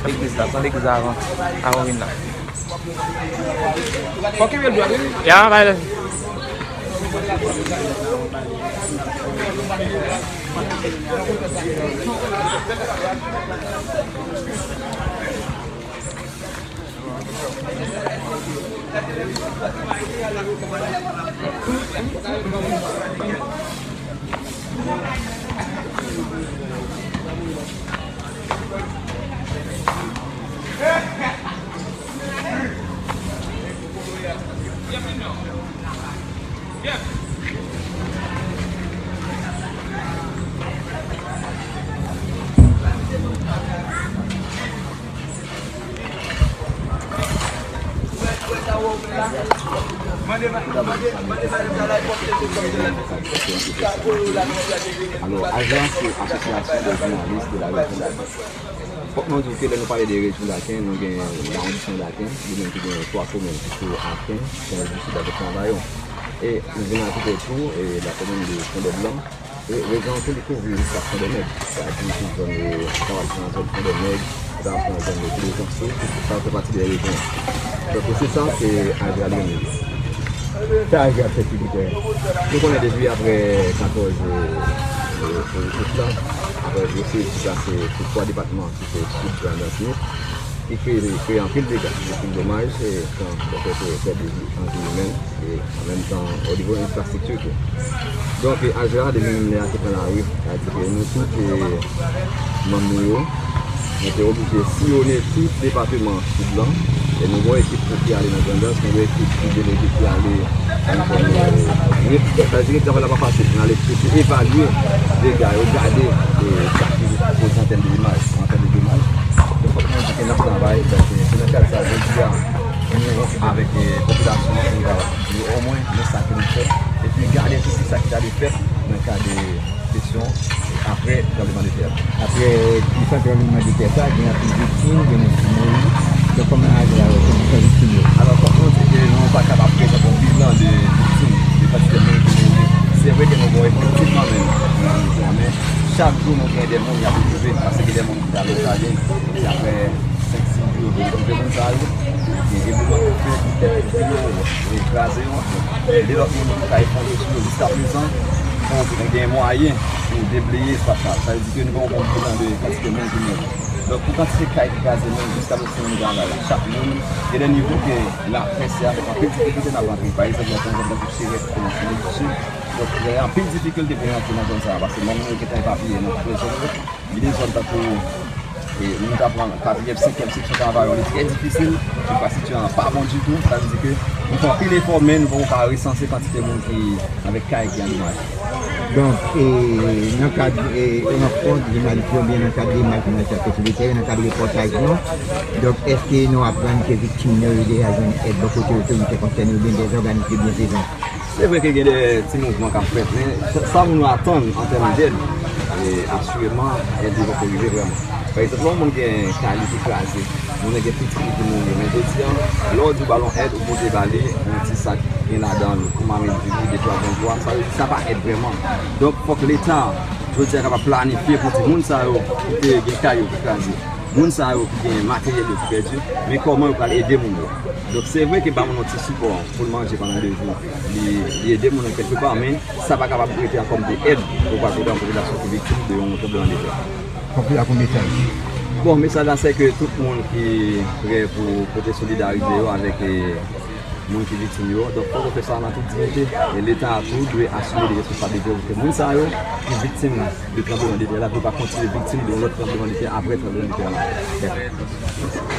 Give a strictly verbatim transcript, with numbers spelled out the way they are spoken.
Legliz la, pran legliz la avan, avan w vin la. Fò kenbe l dwat, wi. Ya, bay. Alò, Ajans se Asosyasyon de Jounalis de la Rejyon Daken. Fòk nou di w ke lè nou pale de rejyon Daken, nou gen lawondisman Daken, li menm ki gen twa komin, ki se Aken, Sen Lis di Sid avèk Kanvayon. E nou gen apèpre tou, e, la komin de Fondèblan. E rejyon an tou li kouvri jiska Fondènèg. Sa di tout zòn yo, ou kapab pran zòn Fondènèg, ou kapab pran zòn de Plezanso, tout sa fè pati de rejyon an. Donk, se sa, se Ajra li menm li ye. Sa Ajra ap fè sou tè a? Nou konnen depi apre katòz, e, e, e, out la, apre yo se deplase sou twa depatman ki se Sid, Grandans, Nip, ki kreye, kreye anpil dega, anpil domaj, e, tan, bon, pèdi vi, anvi imèn, e, an menm tan, o nivo enfrastrikti tou. Donk, e, Ajra, depi menm lè a te pran lari, sa di ke nou tout, e, manm nou yo, nou te oblije siyone tout depatman Sid lan, e nou gen yon ekip tou ki ale nan Grandans, nou gen yon ekip ki deloje ki ale nan zòn, e, Nip. Sa di ke travay la pa fasil, nou ale tou evalye dega yo, gade, e, sa ki poze an tèm de imaj, an tèm de domaj. Donk, fòk nou di ke n ap travay, donk, e, se nan kad sa, jodi a, nou avèk, e, popilasyon an, pou nou kapab di omwen nan sa ke nou fè, epi gade tou ki sa ki ta dwe fèt nan ka de kesyon apre tranblemanntè a. Apre ki sa tranblemanntè sa, gen anpil viktim, gen moun ki mouri. Donk, kòman Ajra wè kondisyon viktim yo? Alò, fòk nou di ke nou pa kapab prezante yon bilan de viktim, de kantite moun ki mouri. Se vre ke nou gen yon efektif kanmenm, men chak jou nou gen de moun y ap retwouve, paske gen de moun ki ta retade, epi apre senk, sis jou, yo vin retwouve moun sa yo. Gen ebouleman ki fèt, tèt yo kraze yo. De lòt moun ki ka efondre sou yo jiskaprezan, bon, nou gen mwayen pou debleye espas sa. Sa vle di ke nou poko konn bilan de kantite moun ki mouri. Donk, pou kantite kay ki kraze menm, jiskaprezan nou gen la, chak moun, gen de nivo ke laprès se avèk anpil difikilte n ap rantre. Pa egzanp, nan zòn tankou Cherèt, kote nou sou Sid, donk, gen anpil difikilte pou rantre nan zòn sa a, paske moun yo gentan epapye nan tout zòn yo. Gen de zòn tankou, e, nou ta pran katriyèm, senkyèm seksyon Kanvayon, li trè difisil, enfrastrikti an pa bon ditou, sa vle di ke nou fè anpil efò, men nou poko ka resanse kantite moun ki, avèk kay ki andomaje. Donk, e, nan kad, e, rankont jounalis yo, oubyen nan kad demach jounalis yo ap fè sou le teren, nan kad repòtaj nou, donk, èske nou aprann ke viktim yo, yo deja jwenn èd bò kote otorite konsène oubyen dè zòganis de byenfezans? Se vre ke gen de ti mouvman k ap fèt, men sa, sa moun yo atann an tèm dèd, e, asireman, èd yo poko rive vrèman. Pa egzanp, lè yon moun gen kay li ki kraze, moun nan gen pitit li ki mouri, men jodi a, lè w di w ba l yon èd, ou pote ba li yon ti sak gen ladan l, yon marin diri, de twa bon pwa, sa vle di sa pa èd vrèman. Donk, fòk Leta, jodi a, kapab planifye pou di moun sa yo ki te gen kay yo ki kraze, moun sa yo ki gen materyèl yo ki pèdi, men kòman yo pral ede moun yo. Donk, se vre ke ba moun yon ti sipò pou l manje pandan de jou, li, li ede moun nan kèlke pa, men sa pa kapab rete an fòm de èd pou w pral pote yon popilasyon ki viktim de yon tranblemanntè. Fòk li ak yon mesaj. Bon, mesaj la, se ke tout moun ki prè pou pote solidarite yo avèk, e, moun ki viktim yo. Donk, fòk yo fè sa nan tout diyite. E Leta a tou dwe asime li responsablite yo pou ke moun sa yo ki viktim de tranblemanntè la, pou yo pa kontinye viktim de yon lòt tranblemanntè apre tranblemanntè la.